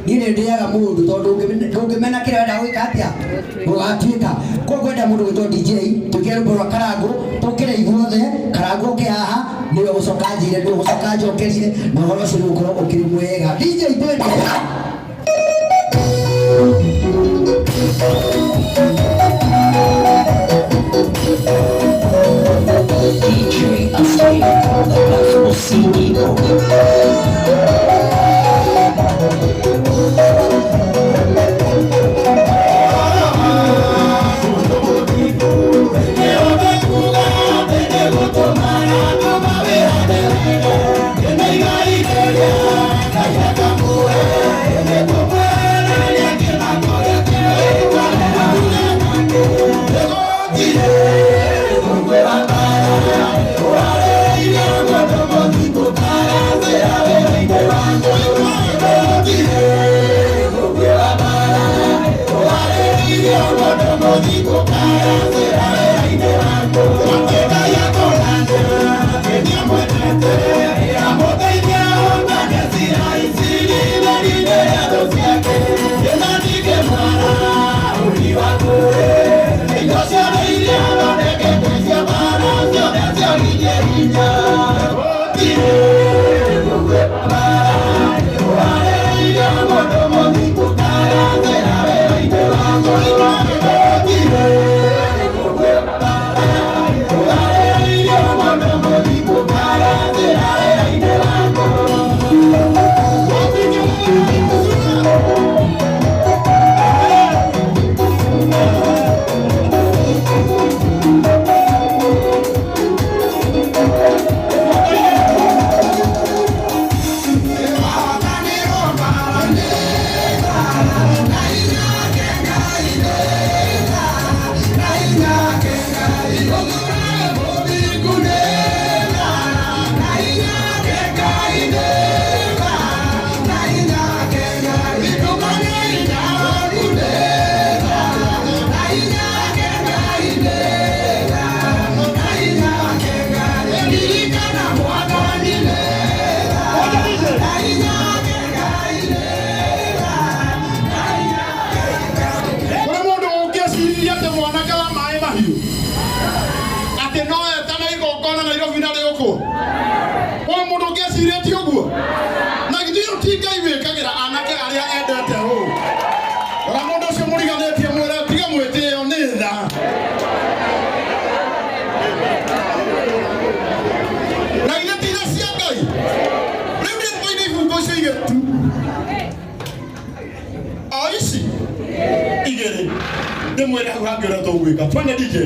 Niĩ nĩ ndĩaga mũndũ tondũ ndũngĩmena kĩrĩa wenda gwĩka atĩa gũgatuĩka. Koguo ngwenda mũndũ gwĩtwo DJ twĩkĩre rwĩmbo rwa Karangũ tũkĩre ithuothe. Karangũ oke haha nĩwe gũcoka njĩre, nĩwe gũcoka njokerie, na ũhoro ũcio nĩ gũkorwo ũkĩrĩ mwega. DJ twende. DJ Ashley, the Gospel CEO. Kũrĩ mũndũ ũngĩeciririe atĩ mwanake wa maĩ mahiũ atĩ no etane igongona Nairobi na rĩũkwo. Kũrĩ mũndũ ũngĩecirĩtie ũguo? Na githĩ ũyũ ti Ngai wĩkagĩra anake arĩa endete ũũ? Rora mũndũ ũcio mũriganĩtie mwĩre tiga mwĩtĩo nĩ tha. Na githĩ ti tha cia Ngai? Rĩu nĩ tũine ibungo icio igĩrĩ tu. O ici igĩrĩ ndĩmwĩre hau hangĩ ũrĩa tũgwĩka. Twende DJ.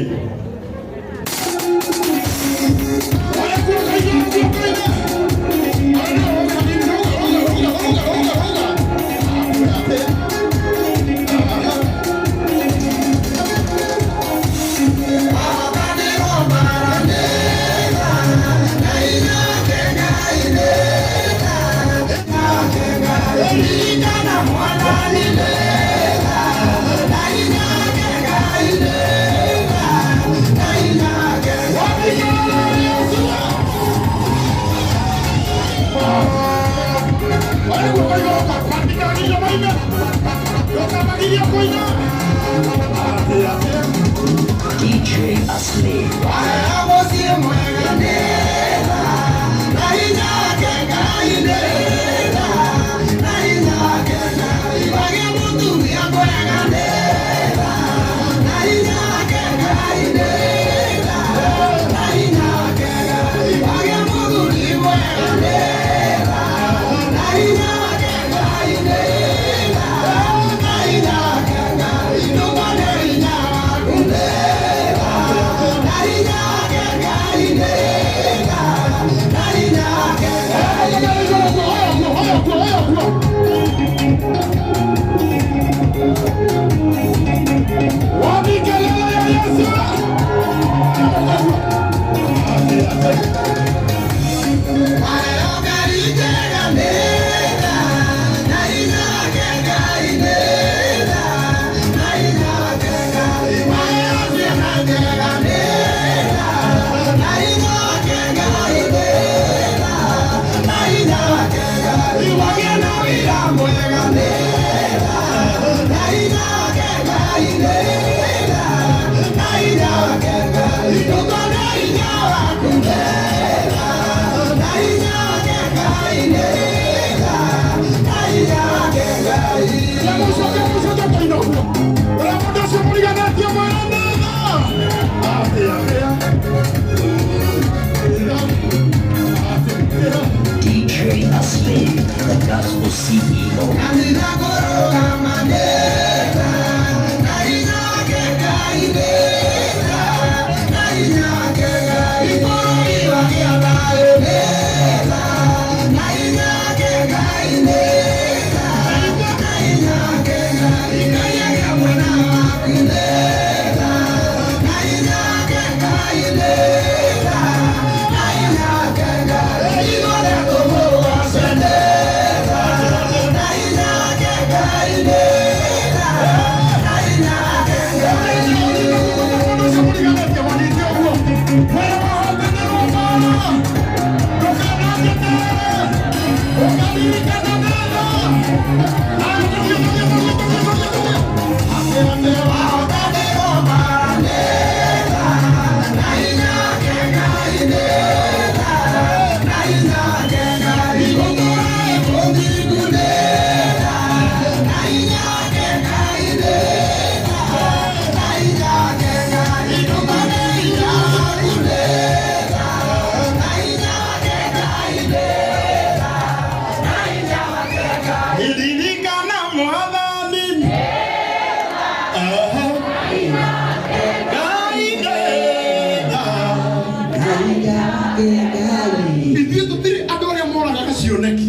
DJ Ashley. Nainya. CEO. Iririkana mwathani. Ehe. Ngai nĩ tha. Ithuĩ tũtirĩ andũ arĩa moragaga cioneki.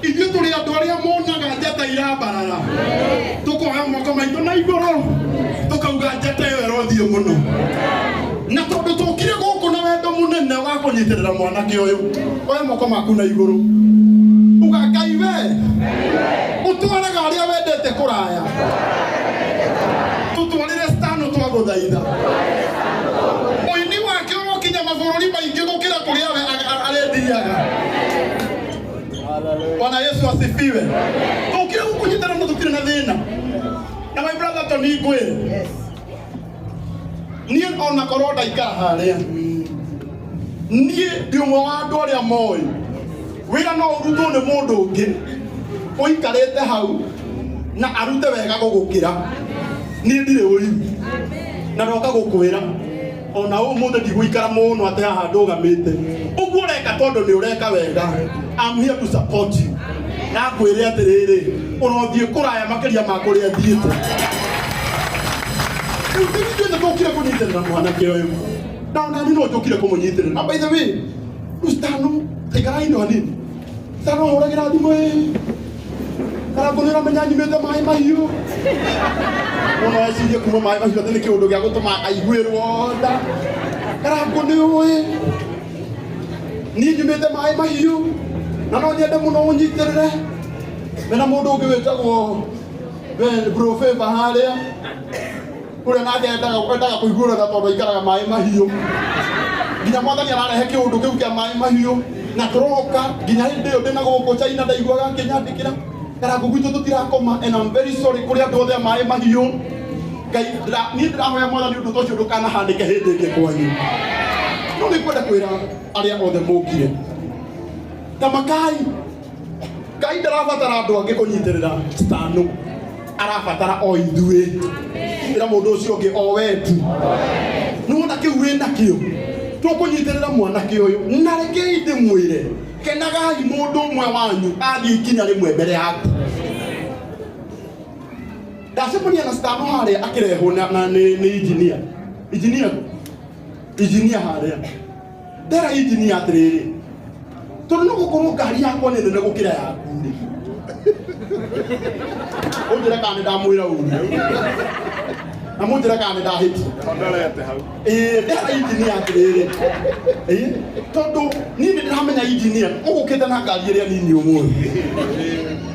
Ithuĩ tũrĩ andũ arĩa monaga njata irambarara. Tũkoya moko maitũ na igũrũ tũkauga njata ĩyo ĩrothiĩ mũno. Na tondũ tũkire gũkũ na wendo mũnene wa kũnyitĩrĩra mwanake ũyũ, oya moko maku na igũrũ. Uga Ngai we ũtwaraga arĩa wendete kũraya. Tũtwarĩre stano twagũthaitha. Ũini wake ũrokinya mabũrũri maingĩ gũkĩra kũrĩa we arethiaga. Bwana Yesu asifiwe. Tũkire gũkũnyitana na tũtirĩ na thĩna. Na my brother Tony ngwĩre. Niĩ ona korwo ndaikara harĩa. Niĩ ndĩ ũmwe wa andũ arĩa moĩ. Wĩra no ũrutwo nĩ mũndũ ũngĩ ũikarĩte hau na arute wega gũgũkĩra. Niĩ ndirĩ ũiru. Na ndoka gũkwĩra ona ũmũthĩ ndigũikara mũno atĩ haha ndũgamĩte. Ũguo ũreka tondũ nĩ ũreka wega. I'm here to support you. Na ngwĩre atĩrĩrĩ, ũrothiĩ kũraya makĩria ma kũrĩa thiĩte. Rĩu ithuĩ tũkire kũnyitĩrĩra mwanake ũyũ. Na ona niĩ no njũkire kũmũnyitĩrĩra. Na by the way, rĩu Stano, ikarai ndo hanini. Stano ahũragĩra thimũ ĩ. Karangũ nĩ ũramenya nyumĩte maĩ mahiũ. Mũno ecirie kuma maĩ mahiũ atĩ nĩ kĩũndũ gĩa gũtũma aiguĩrwo nda. Karangũ nĩ ũĩ. Niĩ nyumĩte maĩ mahiũ. Na no nyende mũno ũnyitĩrĩre. Mena mũndũ ũngĩ wĩtagwo Ben Bro Favor harĩa. Ũrĩa nake endaga kũiguĩrwo tha tondũ aikaraga maĩ mahiũ. Nginya mwathani ararehe kĩũndũ kĩu kĩa maĩ mahiũ na tũroka nginya hĩndĩ ĩyo ndĩna gũkũ China ndaiguaga akĩnyandĩkĩra karangũ gwitũ tũtirakoma and I'm very sorry kũrĩ andũ othe a maĩ mahiũ. Ngai niĩ ndĩrahoya mwathani ũndũ ta ũcio ndũkanahanĩke hĩndĩ ĩngĩ kwanyu. No nĩ ngwenda kwĩra arĩa othe mũkire tamakai. Ngai ndarabatara andũ angĩ kũnyitĩrĩra Stano, arabatara o ithuĩ. Ĩra mũndũ ũcio ũngĩ o we tu. Nĩwona kĩu wĩ nakĩo tũkũnyitĩrĩra mwanake ũyũ na rekei ndĩmwĩre kenagai mũndũ ũmwe wanyu athiĩ ikinya rĩmwe mbere yaku. Ndacemania na Stano harĩa akĩrehwo na nĩ engineer. Engineer kũ? Engineer harĩa. Ndera engineer atĩrĩrĩ, tondũ no gũkorwo ngari yakwa nĩ nene gũkĩra yaku rĩ. Ũnjĩre kana nĩ ndamwĩra ũru. Na mũnjĩre kana nĩ ndahĩtia. Ndorete hau. Ĩĩ ndera engineer atĩrĩrĩ. Ĩĩ tondũ niĩ nĩ ndĩramenya engineer ũgũkĩte na ngari ĩrĩa nini ũmũthĩ.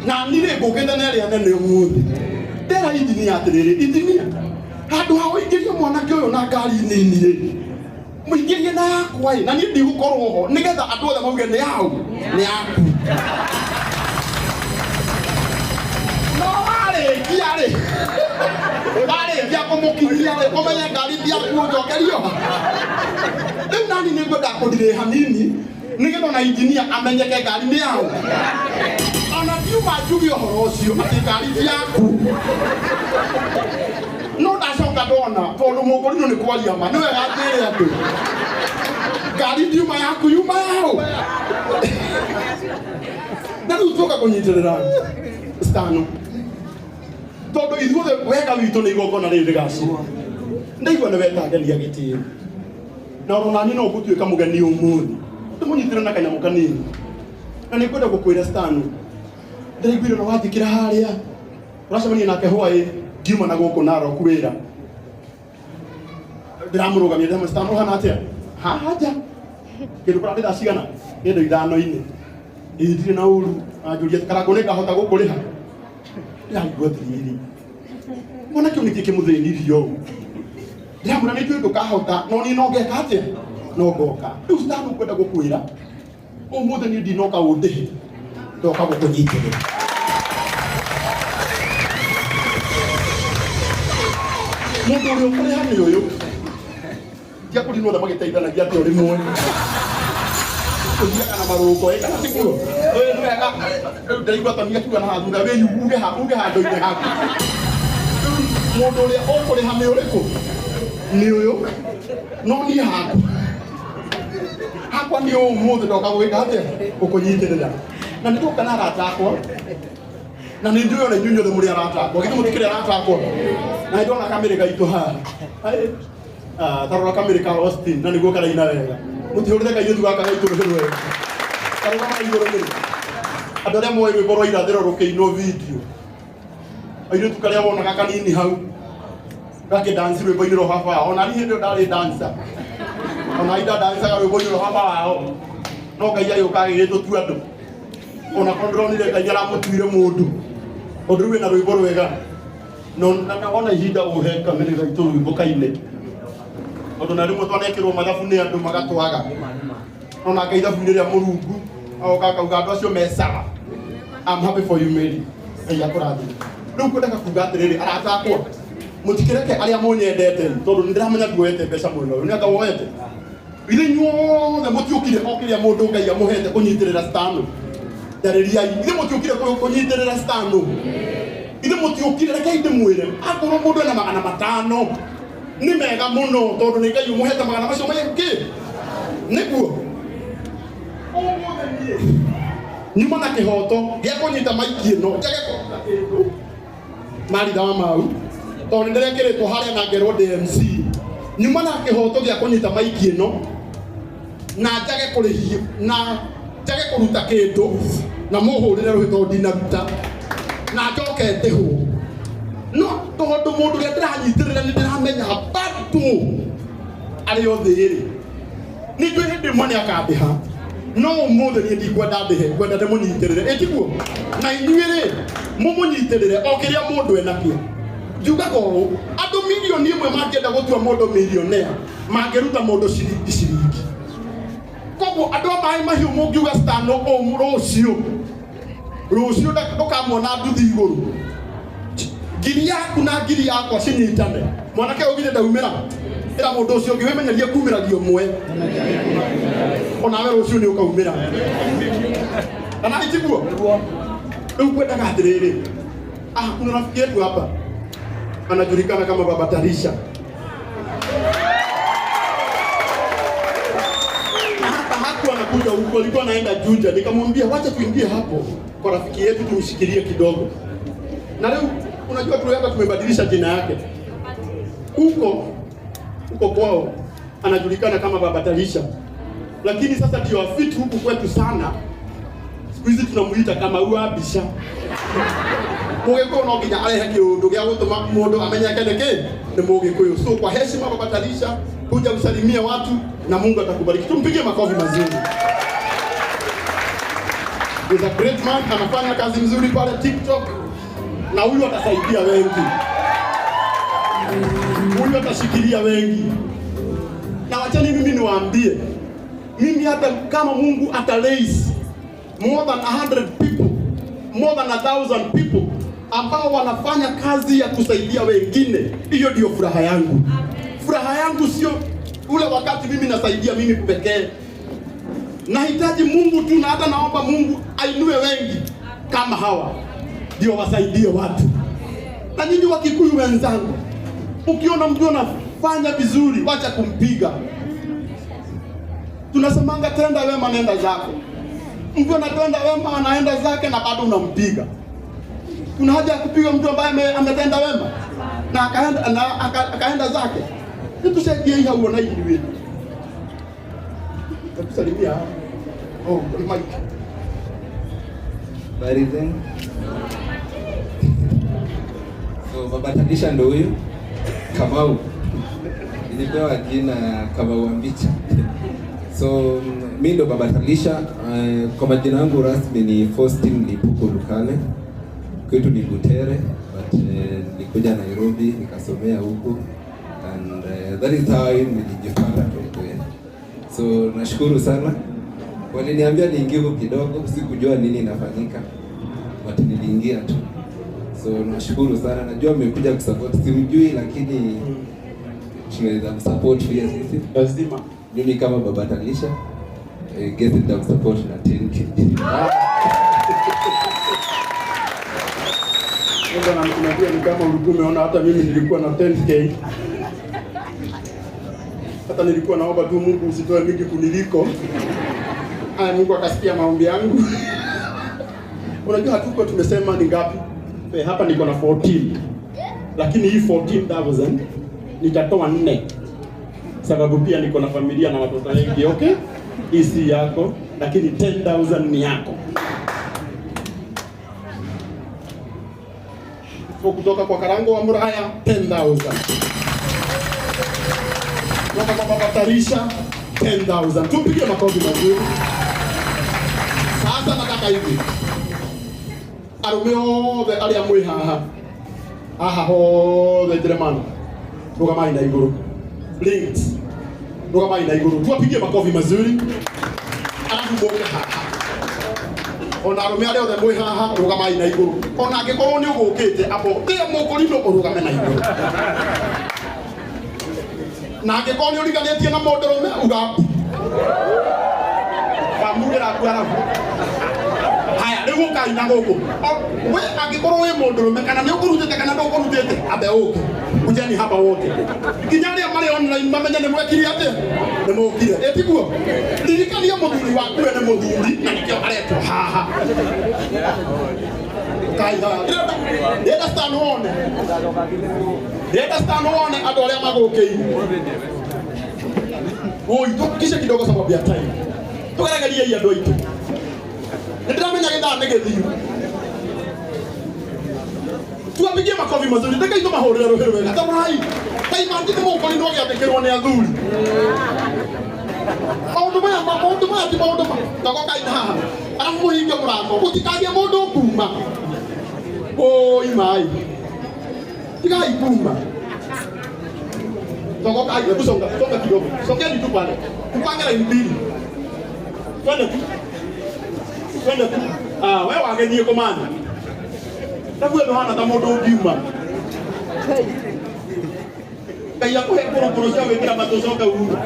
Na niĩ rĩ ngũkĩte na ĩrĩa nene ũmũthĩ. Ndera engineer atĩrĩrĩ, engineer handũ ha ũingĩrie mwanake ũyũ na ngari nini rĩ, mũingĩrie na yakwa ĩ, na niĩ ndigũkorwo ho nĩgetha andũ othe mauge nĩ yau nĩ yaku. No warĩkia rĩ, warĩkia kũmũkinyia rĩ, ũmenye ngari ti yaku ũnjokerio. Rĩu nani nĩ ngwenda kũndirĩ hanini nĩgetha ona injinia amenyeke ngari nĩ yau. Ona ndiuma njuge ũhoro ũcio atĩ ngari ti yaku. No ndacoka ndona tondũ mũkũrinũ nĩ kwaria ma nĩ wega njĩre andũ ngari ndiuma yaku yuma yau. Na rĩu tuoka kũnyitĩrĩra stano tondũ ithuothe wega witũ nĩ igongona rĩrĩ rĩgacĩra. Ndaigua nĩ weta ageni a gĩtĩo na oro nani no ngũtuĩka mũgeni ũmũthĩ ndĩmũnyitĩre na kanyamũ kanini na nĩ ngwenda gũkwĩra stano ndĩraiguire na wanjĩkĩra harĩa ũracemania nake hwaĩ ngiuma na gũkũ Narok wĩra ndĩramũrũgamia ndĩramwĩra stano ũhana atĩa haha nja kĩndũ kũrarĩ thaa cigana kĩndũ ithano-inĩ ĩĩ ndirĩ na ũru anjũria Karangũ nĩ ngahota gũkũrĩha ndĩraigua atĩrĩrĩ mwanake ũyũ nĩkĩ kĩmũthĩnirie ũũ ndĩramwĩra nĩ njũĩ ndũkahota no niĩ no ngeka atĩa no ngoka rĩu stano ngwenda gũkwĩra ũmũthĩ niĩ ndinoka ũndĩhe ndoka gũkũnyitĩrĩra. Mũndũ ũrĩa ũkũrĩha nĩ ũyũ tiakũrinwo othe magĩteithanagia atĩ ũrĩ mwe ũthiaga na marũngo ĩ kana tiguo ũyũ nĩ wega rĩu ndaigua toni akiuga na haha thutha wĩyu uge ha uge handũ-inĩ haku. Rĩu mũndũ ũrĩa ũkũrĩha nĩ ũrĩkũ nĩ ũyũ no niĩ hakwa hakwa nĩ ũmũthĩ ndoka gwĩka atĩa gũkũnyitĩrĩra na nĩ ndoka na arata akwa na nĩ njũĩ ona inyuĩ inyuothe mũrĩ arata akwa githĩ mũtikĩrĩ arata akwa na nĩ ndona kamĩrĩ gaitũ haha. Ah, tarora kamĩrĩ ka Austin na nĩguo karaina wega mũtihũrĩre kairĩtu gaka gaitũ rũhĩ rwega karũgama igũrũ mĩrĩ andũ arĩa moĩ rwĩmbo rwa irathĩro rũkĩinwo video airĩtu karĩa wonaga kanini hau gakĩdanci rwĩmbo-inĩ rwa baba wao ona niĩ hĩndĩ ĩyo ndarĩ dancer ona ida dancaga rwĩmbo-inĩ rwa baba wao no Ngai agĩũka agĩgĩtũtua andũ ona korwo ndĩronire Ngai aramũtuire mũndũ tondũ rĩu ĩna rwĩmbo rwega no na ona ihinda ũhe kamĩrĩ gaitũ rwĩmbo kaine tondũ na rĩmwe twanekĩrwo mathabu nĩ andũ magatwaga no nake ithabu-inĩ rĩa Mũrungu agoka akauga andũ acio me sawa. I'm happy for you Mary. Ngai akũrathime. Rĩu ngwendaga kuga atĩrĩrĩ arata akwa mũtikĩreke arĩa mũnyendete tondũ nĩ ndĩramenya nduoete mbeca mwena ũyũ nĩ anga woete ithe inyuothe mũtiũkire o kĩrĩa mũndũ Ngai amũhete kũnyitĩrĩra stano ndarĩriai ithe mũtiũkire kũnyitĩrĩra stano ithe mũtiũkire rekei ndĩmwĩre akorwo mũndũ ena 500 nĩ mega mũno tondũ nĩ Ngai ũmũhete magana macio maingĩ nĩguo ũmũthĩ niĩ nyuma na kĩhoto gĩa kũnyita maiki ĩno njage kũruta kĩndũ maritha wa mau tondũ nĩ ndĩrekĩrĩtwo harĩa na ngerwo ndĩ MC nyuma na kĩhoto gĩa kũnyita maiki ĩno na njage kũrĩhio na njage kũruta kĩndũ na mũhũrĩre rũhĩ tondũ ndinaruta na njoke ndĩhwo no tondũ mũndũ ũrĩa ndĩranyitĩrĩra nĩ ndĩramenya bado arĩ o thĩ rĩ nĩ njũĩ hĩndĩ ĩmwe nĩ akandĩha no ũmũthĩ niĩ ndikwenda ndĩhe ngwenda ndĩmũnyitĩrĩre ĩtiguo na inyuĩ rĩ mũmũnyitĩrĩre o kĩrĩa mũndũ enakĩo njugaga ũũ andũ 1,000,000 mangĩenda gũtua mũndũ millionaire mangĩruta mũndũ ciringi ciringi koguo andũ a maĩ mahiũ mũngiuga stano ũũ rũciũ rũciũ ndũkamuona nduthi igũrũ ngiri yaku na ngiri yakwa cinyitane mwanake ũgire ndaumĩra ĩra mũndũ ũcio ũngĩ wĩmenyerie kumĩragia ũmwe onawe rũciũ nĩ ũkaumĩra kana itiguo rĩu ngwendaga atĩrĩrĩ ah kuna rafiki yetu hapa anajulikana kama Baba Tarisha na hata hakuwa anakuja huko, alikuwa anaenda Juja. Nikamwambia wacha tuingie hapo kwa rafiki yetu tumshikilie kidogo. Na leo unajua tulianza tumebadilisha jina yake huko huko kwao anajulikana kama Baba Tarisha, lakini sasa ndio afiti huku kwetu sana. Siku hizi tunamuita kama Uabisha. Mũgĩkũyũ no nginya arehe kĩũndũ gĩa gũtũma mũndũ amenyeke nĩ kĩ nĩ Mũgĩkũyũ. So kwa heshima Baba Tarisha, kuja usalimie watu na Mungu atakubariki. Tumpigie makofi mazuri. He's a great man, anafanya kazi nzuri pale TikTok na huyu atasaidia wengi. Huyu atashikilia wengi. Na wachani mimi niwaambie, mimi hata kama Mungu ata raise more than 100 people, more than 1,000 people ambao wanafanya kazi ya kusaidia wengine, hiyo ndio furaha yangu. Furaha yangu sio ule wakati mimi nasaidia mimi pekee. Nahitaji Mungu tu, na hata naomba Mungu ainue wengi kama hawa ndio wasaidie watu. Na nyinyi Wakikuyu wenzangu, ukiona mtu anafanya vizuri, wacha kumpiga. Tunasemanga tenda wema nenda zako. Mtu anatenda wema anaenda zake na bado unampiga. Kuna haja ya kupiga mtu ambaye ametenda wema na akaenda, na akaenda zake? Nitucengie hau ona ithuĩ. Nakusalimia. Oh, mic. Habari zenu? So Baba Talisha ndo huyu Kamau. Nilipewa jina Kamau Ambicha. So mi ndo Baba Talisha. Kwa majina yangu rasmi ni Faustin Lipuko Lukale. Kwetu ni Butere, but nilikuja Nairobi nikasomea huku and that is how nilijipata tu. So nashukuru sana. Waliniambia niingie huku kidogo, sikujua nini inafanyika, but niliingia tu. So nashukuru sana, najua mmekuja kusupport, simjui lakini tunaweza msupport pia sisi. Lazima. Mimi kama Baba Talisha guess nitamsupport na 10K. Sasa na mkuniambia ni kama ulikuwa umeona hata mimi nilikuwa na 10K. Hata nilikuwa naomba tu Mungu usitoe mingi kuniliko. Aya, Mungu akasikia maombi yangu. Unajua hatuko tumesema ni ngapi? Hapa niko na 14. Lakini hii 14,000 nitatoa 4. Sababu pia niko na familia na watoto wengi, okay? Hii si yako, lakini 10,000 ni yako. So kutoka kwa Karango wa Muraya 10,000. Kutoka kwa Baba Talisha 10,000. Tumpige makofi mazuri. Sasa nataka hivi. Arume othe aria mwi haha. Haha hothe Jeremani. Rugamai na iguru. Linked. Rugamai na iguru. Tuwapigie makofi mazuri. Alafu muoke haha. Ona arume aria othe mwi haha rugamai na iguru. Ona angikorwo ni ugukite abo tia mukorino urugame na iguru. Na angikorwo ni uriganitie na mundu rume uga kamugera ku arabu. Haya riu ukai na guku. We angikorwo wi mundu rume kana ni ukurutite kana ndukurutite ambe uke. Kujeni hapa wote. Nginya aria mari online mamenye ni mwekire atia? Ni mukire. Etiguo. Ririkania muthuri waku we ni muthuri na nikio aretwo haha. Kai haha. Ndĩrenda stand wone. Ndĩrenda stand wone andũ arĩa magũkĩire. Oi, tukishe kidogo sababu ya time. Tugeregerie andũ aitũ. Nĩndĩramenya gĩthaa nĩ gĩthiu. Tuwapigie makofi mazuri. Ndeka itũ mahũrĩre rũhĩ rwega. Tarai. Ta imagine mũkorirwo gĩathĩkĩrwo nĩ athuri. Maũndũ maya maũndũ maya ti maũndũ ma. Togokai na haha. Arabu mũhinge mũrango. Gũtikagĩe mũndũ ũkuma. Oi mai. Tigai kuma. Togokai, hebu songa, songa kidogo. Songeni tu pale. Tupange line mbili. Twende tu. Twende tu. Ah, wewe wagenyie komanda. Tabu ndũhana ta mũndũ ũngiuma. Ngai akũhe kũrũkũrũ cia gwĩkĩra matũ ũcoke uume.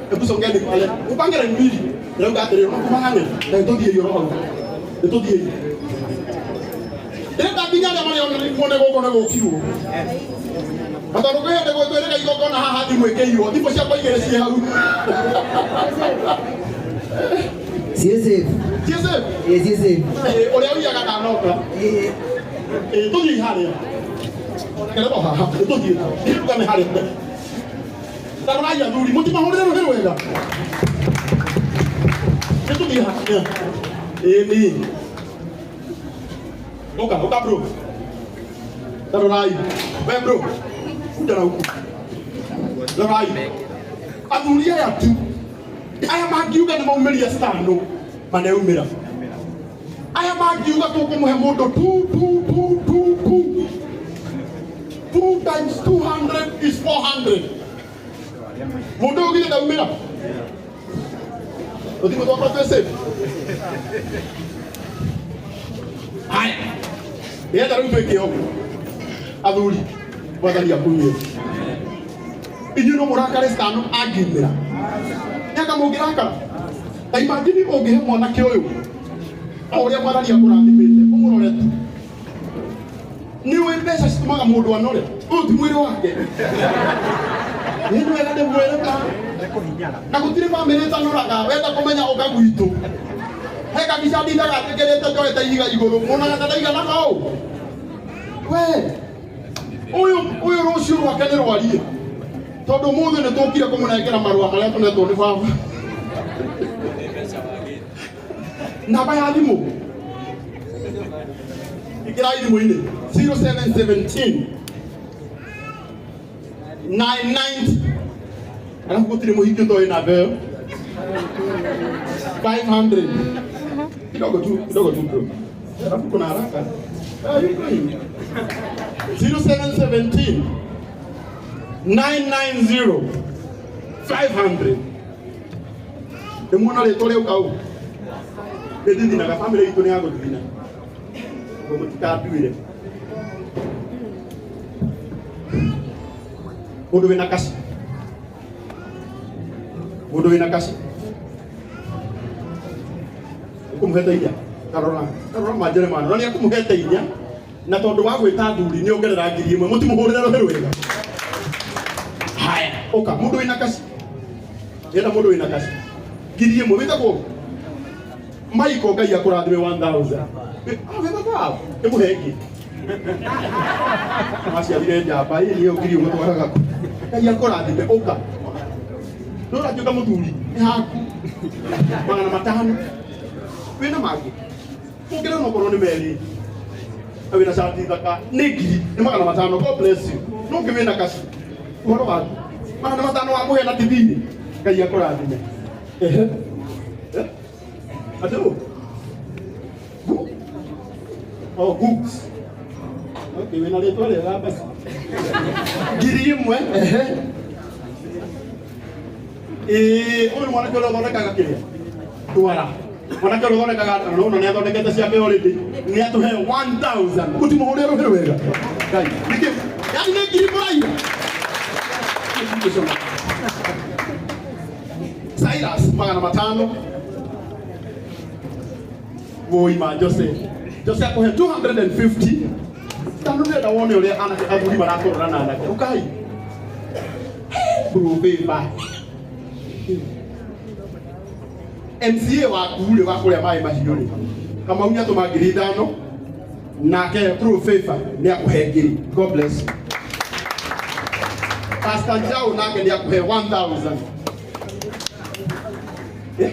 Hebu songeni pale. Upange line mbili. Ndĩrauga atĩrĩrĩ, ũkũmang'ang'ĩra. Ngai tũthiĩ oro hau. Nĩtũthiĩ. Ndĩrenda nginya arĩa marĩ online muone gũkũ nĩ gũkirwo. Na tondũ kwĩ hĩndĩ gwĩtwĩrĩga igongona haha thimũ ĩkĩiywo, thimũ ciakwa igĩrĩ ciĩ hau. Ciĩ safe. Ciĩ safe? Ĩĩ, ciĩ safe. Ũrĩa ũiyaga ndanoka. Ĩĩ. Tũthiĩ harĩa. Kerero haha, tũthiĩ. Rũgame harĩa mbere. Ta rorai athuri, mũtimahũrĩre rũhĩ rwega. Nĩtũthiĩ haha. Ĩĩ nĩ. Ũka, ũka bro. Ta rorai. We bro. Kuja na huku. Rorai. Athuri aya tu. Aya mangiuga nĩ maumĩria stano, maneumĩra. Aya mangiuga tũkũmũhe mũndũ 2 2 2 2 2. 2 times 200 is 400. Mũndũ ũyũ githĩ ndaumĩra? Tũthimũ twakwa twĩ safe. Haya. Ndĩrenda rĩu twĩke ũguo. Athuri, Mwathani akunyue. Inyuĩ no mũrakare stano angiumĩra. Nĩanga mũngĩrakara? Ta imagine ũngĩhe mwanake ũyũ o ũrĩa Mwathani akũrathimĩte, ũmũrore tu. Nĩ ũĩ mbeca citũmaga mũndũ anore. Ũyũ ti mwĩrĩ wake. Nĩ wega ndĩmwĩre ka. Na gũtirĩ bamĩrĩ ĩtanoraga, wenda kũmenya ũka gwitũ. He kabica ndindaga njĩkĩrĩte njoete ihiga igũrũ muonaga ta ndaiganaga ũũ. We ũyũ ũyũ rũciũ rwake nĩ rwarie tondũ ũmũthĩ nĩ tũkire kũmũnengera marũa marĩa tũnetwo nĩ baba. Namba ya thimũ ĩkĩrai thimũ-inĩ 0717 990 alafu gũtirĩ mũhiki ũtoĩ namba ĩyo 500 kidogo tu, kidogo tu bro, alafu kuna haraka. Where are you going? 0717 990 500. Nĩmuona rĩtwa rĩu kau nĩndithinaga bamĩrĩ itũ nĩ ya gũthithina ngo mũtikanduĩre mũndũ wĩna kaci, mũndũ wĩna kaci ũkũmũhete inya karora karora manjeremani na nĩ akũmũhete inya na tondũ wa gwĩta athuri nĩ ongerera 1000 mũtimũhũrĩre rũhĩ rwega. Haya, ũka mũndũ wĩna kaci, enda mũndũ wĩna kaci 1000 wĩtagwo Michael. Ngai akũrathime 1000. Ah, wĩna thabu ĩmũhe ĩngĩ maciarire njamba ĩ nĩyo 1000 twaraga kũ. Ngai akũrathime ũka ndũratuĩka mũthuri nĩ haku 500 wĩna mangĩ ũngĩrĩa onokorwo nĩ merĩ na wĩna cati thaka nĩ ngiri nĩ 500. God bless you. No ngĩ wĩna kaci ũhoro waku 500 wa mũhe na ti thirĩ. Ngai akũrathime. Ehe. Eh? Atĩ ũ? Oh, Gooks. Okay, wĩna rĩtwa rĩega basi. 1000. Ehe. Ĩĩ, ũyũ nĩ mwanake ũrĩa ũthondekaga kĩrĩa ndwara, mwanake ũrĩa ũthondekaga no nĩ athondekete ciake already nĩ atũhe 1000 gũtimũhũrĩre rũhĩ rwega. Ngai nĩkĩ yani nĩ ngiri mũraiya. Cyrus 500 woi ma Jose Jose akũhe 250 tano ndĩrenda wone ũrĩa anake athuri maratũrora na anake ũkai bro. MCA waku rĩ wa kũrĩa maĩ mahiũ rĩ Kamau nĩ atũma 5000 nake through favor nĩ akũhe 1000. God bless you. Pastor Njau nake nĩ akũhe 1000. Eh?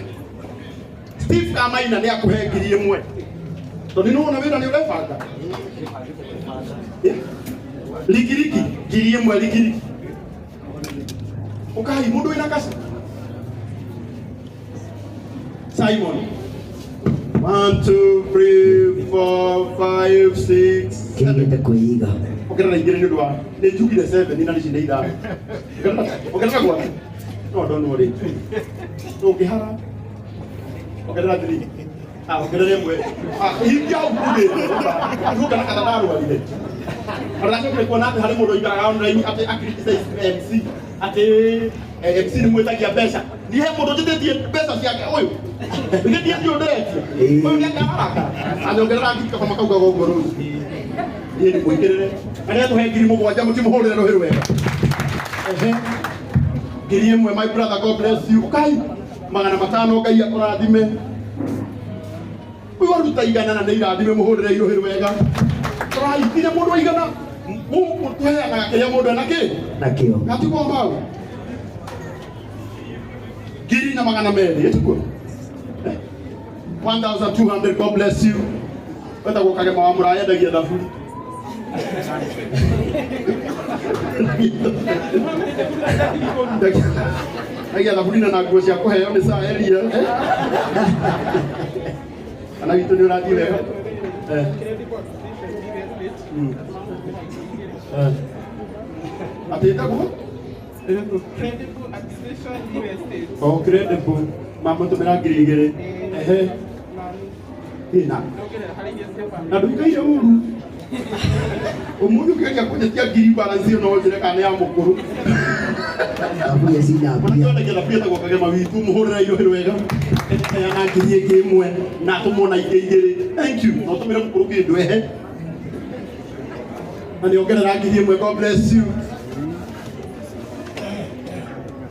Steve Kamaina nĩ akũhe 1000 tondũ nĩ wona wĩra nĩ ũrebanga. Eh? Rigirigi 1000 rigirigi ũkai mũndũ wĩna kaci Simon. 1 2 3 4 5 6 Kĩgĩte kwĩiga. Ongerera igĩrĩ nĩ ũndũ wa nĩ njugire 7 na nĩ nĩ ithano. Ongerera gwake no don't worry ũngĩhara ongerera 3 ah ongerera ĩmwe ah hingia ũkundĩ ruka na kana ndarwarire aracokire kuona atĩ harĩ mũndũ ũikaraga online atĩ a criticize MC atĩ MC nĩ mwĩtagia mbeca niĩ he mũndũ njĩtĩtie mbeca ciake ũyũ githĩ ndiacio ndĩretia ũyũ nĩ akarakara anyongerera ngiri kaba makaugaga ũguo rũu niĩ nĩ mwĩkĩrĩre na nĩ atũhe 7000 mũtimũhũrĩre rũhĩ rwega. Ehe, 1000 my brother, God bless you. Ukai 500 Ngai akũrathime ũyũ aruta igana na nĩ irathime mũhũrĩre irũhĩ rwega tũraitire mũndũ aigana gũkũ tũheanaga kĩrĩa mũndũ ena kĩ Nakĩo. Gatigwo mau 1200 ĩtiguo 1200. God bless you. Wetagwo Kagema wa Mũraya endagia thaburi endagia thaburi na nguo cia kũheo nĩ Saelia kana witũ nĩ ũrathiĩ wega. Eh. Mm. Eh. Atĩ ĩtagwo Credible Acquisition Real Estate. Oh, credible. Mamũtũmĩra 2000. Ehe. Ĩna. Ongerera harĩ iria cia Na family. ndũikaire ũru. Ũmũthĩ ũkĩgeria kũnjĩtia ngiri balance ĩyo no njĩre kana nĩ ya mũkũrũ. Thaburia cina Mwanake mbia. wendagia thaburia etagwo Kagema witũ mũhũrĩre irũhĩ rwega. Heana 1000 na atũmwo na ingĩ igĩrĩ. Thank you. Na ũtũmĩre mũkũrũ kĩndũ ehe. Na nĩ ongerera 1000. God bless you.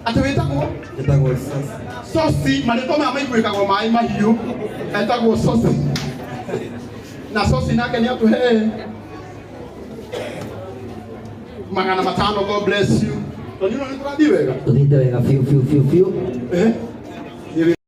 Atĩ wĩtagwo? Njĩtagwo Sosi marĩtwa maya maiguĩkagwo maĩ mahiũ etagwo Sosi na Sosi nake nĩ atũhe 500. God bless you. Tondũ nĩ tũrathiĩ wega. Tuthiĩte wega biũ biũ biũ biũ. Eh?